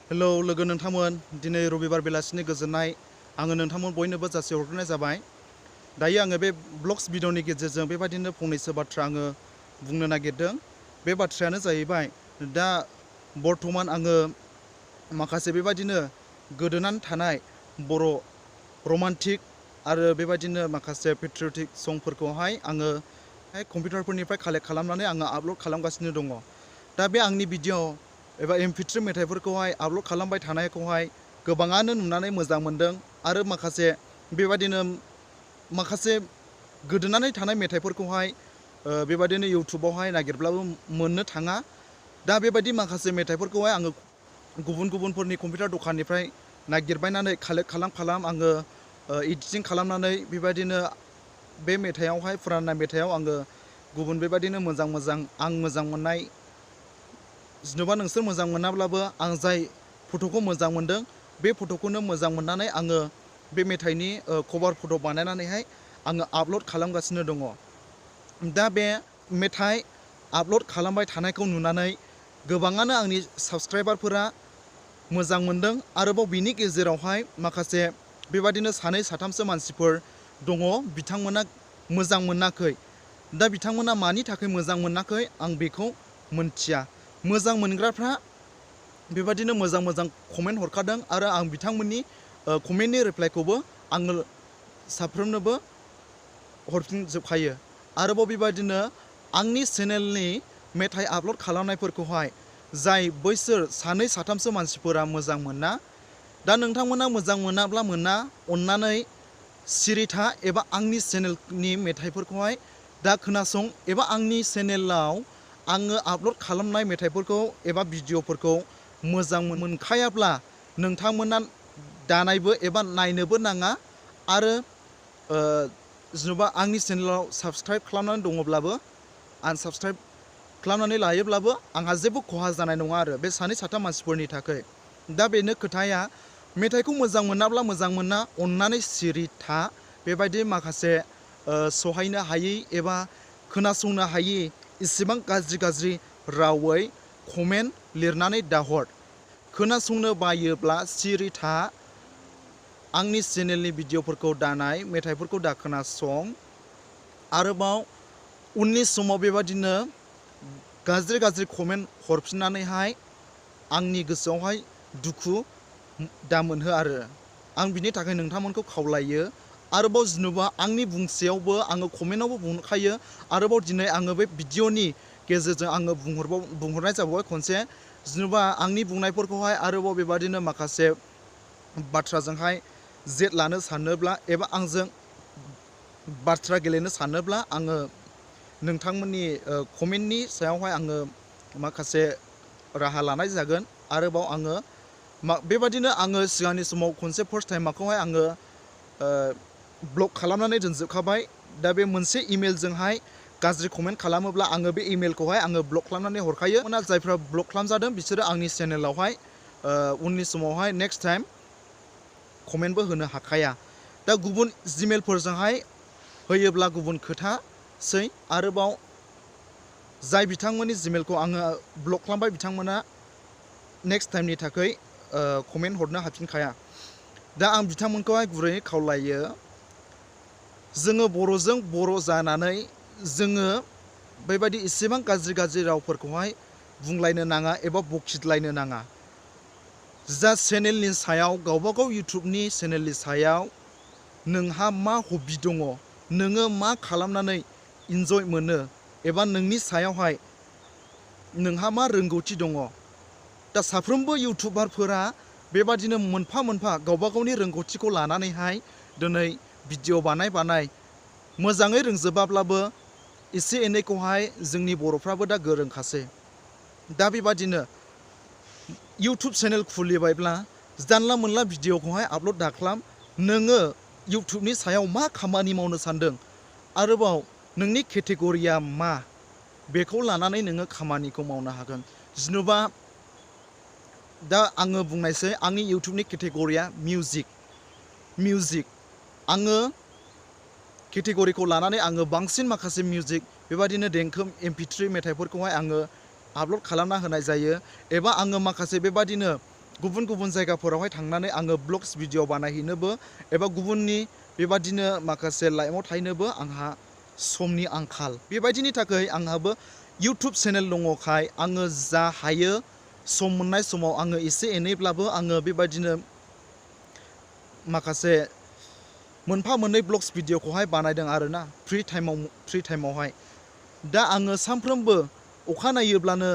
Hello लोगो नोंथांमोन दिनै रबिबार बेलासिनि गोजोननाय आङो नोंथांमोन बयनोबो जासिहरग्रोनाय जाबाय। दायो आङो बे ब्लग्स भिडिअनि गेजेरजों बेबायदिनो फंनैसो बाथ्रा आङो बुंनो नागिरदों। बे बाथ्रायानो जाहैबाय दा बर्थमान आङो माखासे बेबायदिनो गोदोनानै थानाय बर' रमान्टिक आरो बेबायदिनो माखासे पेट्रियटिक संफोरखौहाय आङो कम्पिउटारफोरनिफ्राय कालेक्ट खालामनानै आङो आपल'ड खालामगासिनो दङ। दा बे आंनि भिडिअ एबा MP3 मेथाइफोरखौहाय आपल'ड खालामबाय थानायखौहाय गोबाङानो नुनानै मोजां मोनदों आरो माखासे बेबायदिनो माखासे गोदोनानै थानाय मेथाइफोरखौहाय बेबायदिनो इउटुबावहाय नागिरब्लाबो मोननो थाङा। दा बेबायदि माखासे मेथाइफोरखौहाय आङो गुबुनफोरनि कम्पिउटार दखाननिफ्राय नागिरबायनानै कालेक्ट खालाम आङो एडिटिं खालामनानै बेबायदिनो बे मेथाइयावहाय फुराना मेथाइयाव आङो गुबुन बेबायदिनो मोजां आं मोजां मोननाय जेन'बा नोंसोर मोजां मोनाब्लाबो आं जाय फट'खौ मोजां मोनदों बे फट'खौनो मोजां मोननानै आङो बे मेथाइनि कभार फट' बानायनानैहाय आङो आपल'ड खालामगासिनो दङ। दा बे मेथाइ आपल'ड खालामबाय थानायखौ नुनानै गोबाङानो आंनि साबस्क्राइबारफोरा मोजां मोनदों। आरोबाव बिनि गेजेरावहाय माखासे बेबादिनो सानै साथामसो मानसिफोर दङ बिथांमोना मोजां मोनाखै। दा बिथांमोना मानि थाखाय मोजां मोनाखै आं बेखौ मोनथिया। मोजां मोनग्राफ्रा बेबादिनो मोजां कमेन्ट हरखादों आरो आं बिथांमोननि कमेन्टनि रिप्लाइखौबो आङो साफ्रोमनोबो हरफिनजोबखायो। आरोबाव बेबादिनो आंनि चेनेलनि मेथाइ आपल'ड खालामनायफोरखौहाय जाय बैसोर सानै साथामसो मानसिफोरा मोजां मोना। दा नोंथांमोना मोजां मोनाब्ला मोना अन्नानै सिरिथा एबा आंनि चेनेलनि मेथाइफोरखौहाय दा खोनासं एबा आंनि चेनेलाव आङो आपल'ड खालामनाय मेथाइफोरखौ एबा भिडिअफोरखौ मोजां मोनखायाब्ला नोंथांमोना दानायबो एबा नायनोबो नाङा। आरो जेन'बा आंनि चेनेलाव साबस्क्राइब खालामनानै दङब्लाबो आनसाबस्क्राइब खालामनानै लायोब्लाबो आंहा जेबो खहा जानाय नङा आरो बे सानै साथाम मानसिफोरनि थाखाय। दा बेनो खोथाया मेथाइखौ मोजां मोनाब्ला मोजां मोना अन्नानै सिरि था। बेबायदि माखासे सहायनो हायै एबा खोनासंनो हायै इसेबां गाज्रि रावै कमेन्ट लिरनानै दाहर। खोनासंनो बायोब्ला सिरि था। आंनि चेनेलनि भिडिअफोरखौ दानाय मेथाइफोरखौ दा खोनासं। आरोबाव उननि समाव बेबादिनो गाज्रि कमेन्ट हरफिननानैहाय आंनि गोसोआवहाय दुखु दा मोनहो आरो आं बिनि थाखाय नोंथांमोनखौ खावलायो। आरोबाव जेन'बा आंनि बुंसेयावबो आङो कमेन्टआवबो बुंखायो। आरोबाव दिनै आङो बे भिडिअनि गेजेरजों आङो बुंहरनाय जाबाय खनसे जेन'बा आंनि बुंनायफोरखौहाय आरोबाव बेबादिनो माखासे बाथ्राजोंहाय जेत लानो सानोब्ला एबा आंजों बाथ्रा गेलेनो सानोब्ला आङो नोंथांमोननि कमेन्टनि सायावहाय आङो माखासे राहा लानाय जागोन। आरोबाव आङो बेबादिनो आङो सिगांनि समाव खनसे फार्स्ट टाइम माखौहाय आङो ब्लक खालामनानै दोनजोबखाबाय। दा बे मोनसे इमेलजोंहाय गाज्रि कमेन्ट खालामोब्ला आङो बे इमेलखौहाय आङो ब्लक खालामनानै हरखायो। जायफ्रा ब्लक खालामजादों बिसोरो आंनि चेनेलावहाय उननि समावहाय नेक्स्ट टाइम कमेन्टबो होनो हाखाया। दा गुबुन जिमेलफोरजोंहाय होयोब्ला गुबुन खोथासै। आरोबाव जाय बिथांमोननि जिमेलखौ आङो ब्लक खालामबाय बिथांमोना नेक्स्ट टाइमनि थाखाय कमेन्ट हरनो हाफिनखाया। दा आं बिथांमोनखौहाय गुरैयै खावलायो जोङो बर'जों बर' जानानै जोङो बेबायदि इसेबां गाज्रि रावफोरखौहाय बुंलायनो नाङा एबा बखिद्लायनो नाङा। जा चेनेलनि सायाव गावबागाव इउटुबनि चेनेलनि सायाव नोंहा मा हबि दङ, नोङो मा खालामनानै इन्जय मोनो एबा नोंनि सायावहाय नोंहा मा रोंगौथि दङ। दा साफ्रोमबो इउटुबारफोरा बेबादिनो मोनफा गावबागावनि रोंगौथिखौ लानानैहाय दिनै भिडिअ बानाय मोजाङै रोंजोबाब्लाबो एसे एनैखौहाय जोंनि बर'फ्राबो दा गोरोंखासै। दा बेबादिनो इउटुब चेनेल खुलिबायब्ला जानला मोनला भिडिअखौहाय आपल'ड दाखालाम। नोङो इउटुबनि सायाव मा खामानि मावनो सानदों आरोबाव नोंनि केटेगरिया मा बेखौ लानानै नोङो खामानिखौ मावनो हागोन। जेन'बा दा आङो बुंनायसै आंनि इउटुबनि केटेगरिया मिउजिक आङो केटेगरिखौ लानानै आङो बांसिन माखासे मिउजिक बेबादिनो देंखो MP3 मेथाइफोरखौहाय आङो आपल'ड खालामना होनाय जायो। एबा आङो माखासे बेबादिनो गुबुन गुबुन जायगाफोरावहाय थांनानै आङो ब्लग्स भिडिअ बानायहैनोबो एबा गुबुननि बेबादिनो माखासे लाइभआव थाहैनोबो आंहा समनि आंखाल। बेबायदिनि थाखाय आंहाबो इउटुब चेनेल दङखाय आङो जा हायो सम मोननाय समाव आङो एसे एनैब्लाबो आङो बेबायदिनो माखासे मोनफा मोननै ब्लग्स भिडिअखौहाय बानायदों आरोना फ्रि टाइमावहाय। दा आङो सानफ्रोमबो अखा नायोब्लानो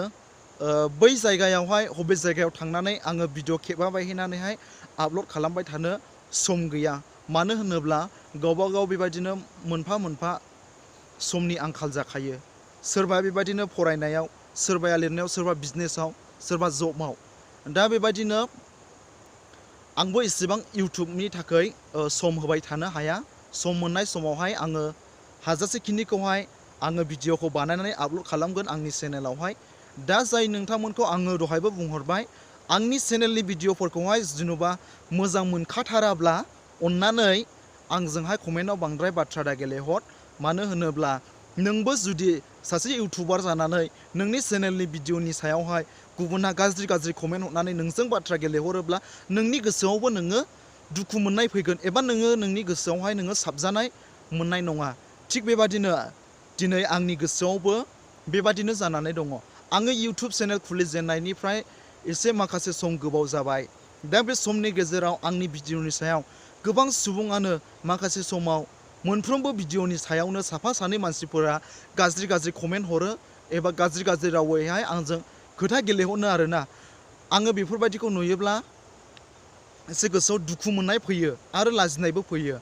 बै जायगायावहाय बबे जायगायाव थांनानै आङो भिडिअ खेबाबायहैनानैहाय आपल'ड खालामबाय थानो सम गैया। मानो होनोब्ला गावबा गाव बेबायदिनो मोनफा मोनफा समनि आंखाल जाखायो। सोरबा बेबायदिनो फरायनायाव, सोरबाया लिरनायाव, सोरबा बिजनेसाव, सोरबा जबाव। दा बेबायदिनो आंबो इसेबां इउटुबनि थाखाय सम होबाय थानो हाया। सम मोननाय समावहाय आङो हाजासेखिनिखौहाय आङो भिडिअखौ बानायनानै आपल'ड खालामगोन आंनि चेनेलावहाय। दा जाय नोंथांमोनखौ आङो दहायबो बुंहरबाय, आंनि चेनेलनि भिडिअफोरखौहाय जेन'बा मोजां मोनखाथाराब्ला अन्नानै आंजोंहाय कमेन्टआव बांद्राय बाथ्रा दा गेलेहर। मानो होनोब्ला नोंबो जुदि सासे इउटुबार जानानै नोंनि चेनेलनि भिडिअनि सायावहाय गुबुना गाज्रि गाज्रि कमेन्ट हरनानै नोंजों बाथ्रा गेलेहरोब्ला नोंनि गोसोआवबो नोङो दुखु मोननाय फैगोन एबा नोङो नोंनि गोसोआवहाय नोङो साबजानाय मोननाय नङा। थिग बेबादिनो दिनै आंनि गोसोआवबो बेबादिनो जानानै दङ। आङो इउटुब चेनेल खुलिजेननायनिफ्राय एसे माखासे सम गोबाव जाबाय। दा बे समनि गेजेराव आंनि भिडिअनि सायाव गोबां सुबुङानो माखासे समाव मोनफ्रोमबो भिडिअनि सायावनो साफा सानै मानसिफोरा गाज्रि गाज्रि कमेन्ट हरो एबा गाज्रि गाज्रि रावैहाय आंजों खोथा गेलेहरो आरोना। आङो बेफोरबायदिखौ नुयोब्ला एसे गोसोआव दुखु मोननाय फैयो आरो लाजिनायबो फैयो।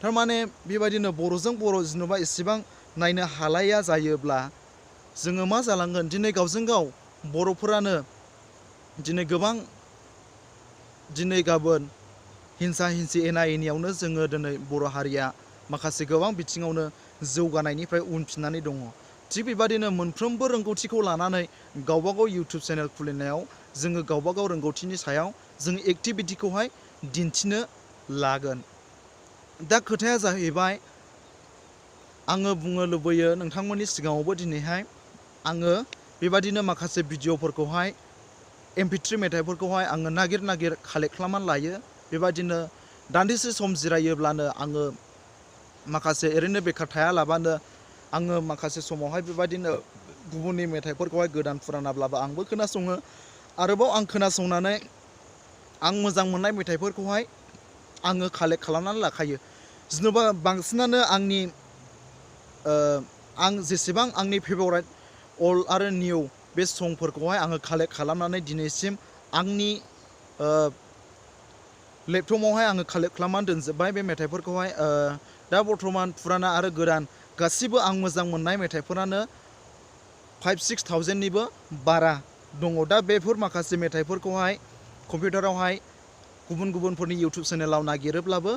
थारमाने बेबायदिनो बर'जों बर' जेन'बा एसेबां नायनो हालाया जायोब्ला जोङो मा जालांगोन? दिनै गावजों गाव बर'फोरानो दिनै गोबां दिनै गाबोन हिंसा हिंसि एना एनियावनो जोङो दिनै बर' हारिया माखासे गोबां बिथिङावनो जौगानायनिफ्राय उनफिननानै दङ। थिग बेबादिनो मोनफ्रोमबो रोंगौथिखौ लानानै गावबा गाव इउटुब चेनेल खुलिनायाव जोङो गावबा गाव रोंगौथिनि सायाव जों एक्टिभिटिखौहाय दिन्थिनो लागोन। दा खोथाया जाहैबाय, आङो बुंनो लुबैयो नोंथांमोननि सिगाङावबो दिनैहाय आङो बेबादिनो माखासे भिडिअफोरखौहाय MP3 मेथाइफोरखौहाय आङो नागिर कालेक्ट खालामनानै लायो। बेबादिनो दान्दिसे सम जिरायोब्लानो आङो माखासे ओरैनो बेखार थायालाबानो आङो माखासे समावहाय बेबादिनो गुबुननि मेथाइफोरखौहाय गोदान फुरानाब्लाबो आंबो खोनासङो। आरोबाव आं खोनासंनानै आं मोजां मोननाय मेथाइफोरखौहाय आङो कालेक्ट खालामनानै लाखायो। जेन'बा बांसिनानो आं जेसेबां आंनि फेभरेट अल्ड आरो निउ बे संफोरखौहाय आङो कालेक्ट खालामनानै दिनैसिम आंनि लेपटपावहाय आङो कालेक्ट खालामनानै दोनजोब्बाय बे मेथाइफोरखौहाय। दा बर्थमान फुराना आरो गोदान गासिबो आं मोजां मोननाय मेथाइफोरानो 5-6 थावजेन्डनिबो बारा दङ। दा बेफोर माखासे मेथाइफोरखौहाय कम्पिउटारावहाय गुबुन गुबुनफोरनि इउटुब चेनेलाव नागिरोब्लाबो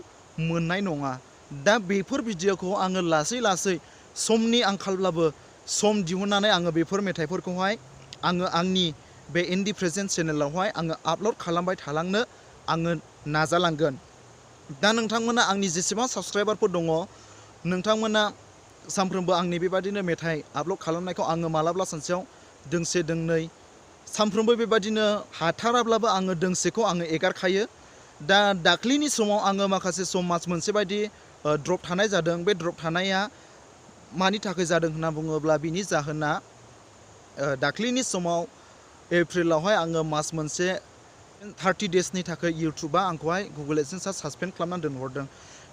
मोननाय नङा। दा बेफोर भिडिअखौ आङो लासै लासै समनि आंखालब्लाबो सम दिहुननानै आङो बेफोर मेथाइफोरखौहाय आङो आंनि बे इन्दि प्रेजेन्ट चेनेलावहाय आङो आपल'ड खालामबाय थालांनो आङो नाजालांगोन। दा नोंथांमोना आंनि जेसेबां साबस्क्राइबारफोर दङ, नोंथांमोना सानफ्रोमबो आंनि बेबादिनो मेथाइ आपल'ड खालामनायखौ आङो मालाबा सानसेयाव दोंसे दोंनै, सानफ्रोमबो बेबादिनो हाथाराब्लाबो आङो दोंसेखौ आङो एगारखायो। दा दाख्लिनि समाव आङो माखासे सम मास मोनसे बायदि ड्रप थानाय जादों। बे ड्रप थानाया मानि थाखाय जादों होनना बुङोब्ला बिनि जाहोना दाख्लिनि समाव एप्रिलावहाय आङो मास मोनसे 30 डेजनि थाखाय इउटुबा आंखौहाय गुगोल एडसेन्सआ सासपेन्ड खालामनानै दोनहरदों।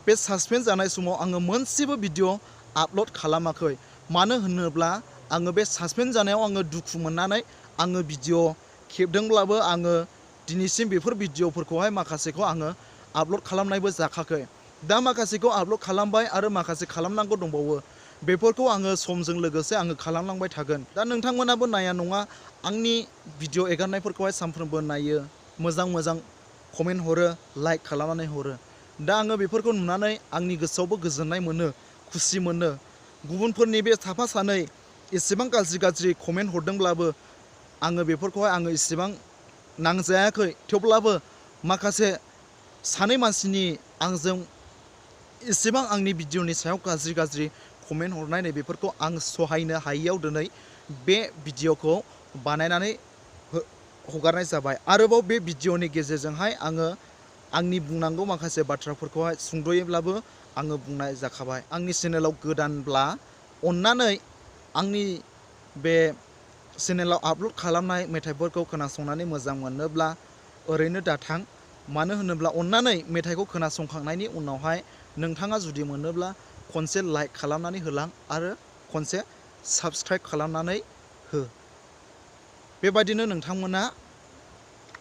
बे सासपेन्ड जानाय समाव आङो मोनसेबो भिडिअ आपल'ड खालामाखै। मानो होनोब्ला आङो बे सासपेन्ड जानायाव आङो दुखु मोननानै आङो भिडिअ खेबदोंब्लाबो आङो दिनैसिम बेफोर भिडिअफोरखौहाय माखासेखौ आङो आपल'ड खालामनायबो जाखाखै। दा माखासेखौ आपल'ड खालामबाय आरो माखासे खालामनांगौ दंबावो। बेफोरखौ आङो समजों लोगोसे आङो खालामलांबाय थागोन। दा नोंथांमोनाबो नाया नङा, आंनि भिडिअ एगारनायफोरखौहाय सानफ्रोमबो नायो, मोजां मोजां कमेन्ट हरो, लाइक खालामनानै हरो। दा आङो बेफोरखौ नुनानै आंनि गोसोआवबो गोजोननाय मोनो, खुसि मोनो। गुबुनफोरनि बे साफा सानै एसेबां गाज्रि कमेन्ट हरदोंब्लाबो आङो बेफोरखौहाय आङो इसेबां नांजायाखै। थेवब्लाबो माखासे सानै मानसिनि आंजों एसेबां आंनि भिडिअनि सायाव गाज्रि कमेन्ट हरनाय नै बेफोरखौ आं सहायनो हायियाव दिनै बे भिडिअखौ बानायनानै हगारनाय जाबाय। आरोबाव बे भिडिअनि गेजेरजोंहाय आङो आंनि बुंनांगौ माखासे बाथ्राफोरखौहाय सुंद'यैब्लाबो आङो बुंनाय जाखाबाय। आंनि चेनेलाव गोदानब्ला अन्नानै आंनि बे चेनेलाव आपल'ड खालामनाय मेथाइफोरखौ खोनासंनानै मोजां मोनोब्ला ओरैनो दाथां। मानो होनोब्ला अन्नानै मेथाइखौ खोनासंखांनायनि उनावहाय नोंथाङा जुदि मोनोब्ला खनसे लाइक खालामनानै होलां आरो खनसे साबस्क्राइब खालामनानै हो। बेबायदिनो नोंथांमोना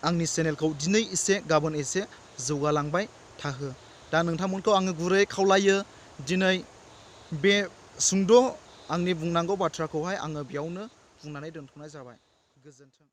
आंनि चेनेलखौ दिनै एसे गाबोन एसे जौगालांबाय थाहो। दा नोंथांमोनखौ आङो गुरै खावलायो, दिनै बे सुंद' आंनि बुंनांगौ बाथ्राखौहाय आङो बेयावनो बुंनानै दोनथ'नाय जाबाय। गोजोन्थों।